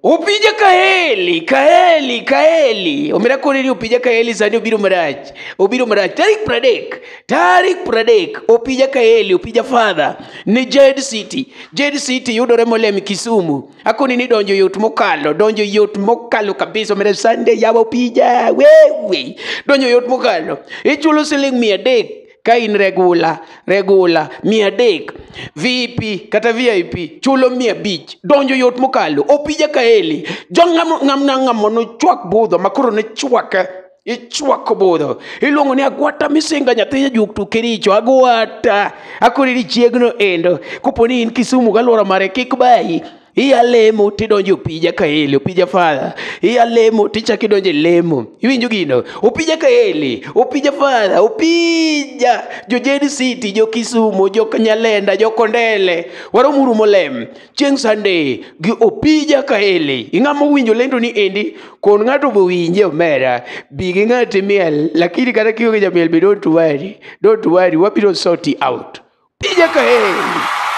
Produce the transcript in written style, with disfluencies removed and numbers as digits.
Opija Kaeli, Kaeli, Kaeli. Omera koni ni Opija Kaeli sani obiro marach. Obiro marach. Tarik 30, tarik 30, Opija Kaeli, Opija Father ni Jade City. Jade City yudore Molem Kisumu. Akoni ni donjo yot mokalo, donjo yot mokalo kabisa. Omera Sunday yawa Opija, wewe. Donjo yot mokalo. Ichulo siling 300 ka in regula, regula 300. VIP kata VIP chulo 500. Donjo yot mokalo. Opija Kaeli. Jo ng'amo ng'amo nochwak budho makoro ne chwake. Ichwako budho. Iluongo ni agwata misinga nyathi jajuok to Kericho. Agwata. Akoni ni chiegno endo. Kopo ni in Kisumu galwora mare kik bayi. Iya lemo tidonjo Opija Kaeli, Opija Father. Iya lemo tichako idonjo e lemo. Iwinjo gino? Opija Kaeli, Opija Father, Opija. Jo Jade City, jo Kisumu, jo Nyalenda, jo Kondele. Waromuru Molem. Chieng' Sunday gi Opija Kaeli. Ing'ama owinjo lendo ni endi, kon ng'ato bo winje omera. Bi gi ng'ati miel, lakini kata kionge jamiel be don't worry. Don't worry, wabiro sort it out. Opija Kaeli.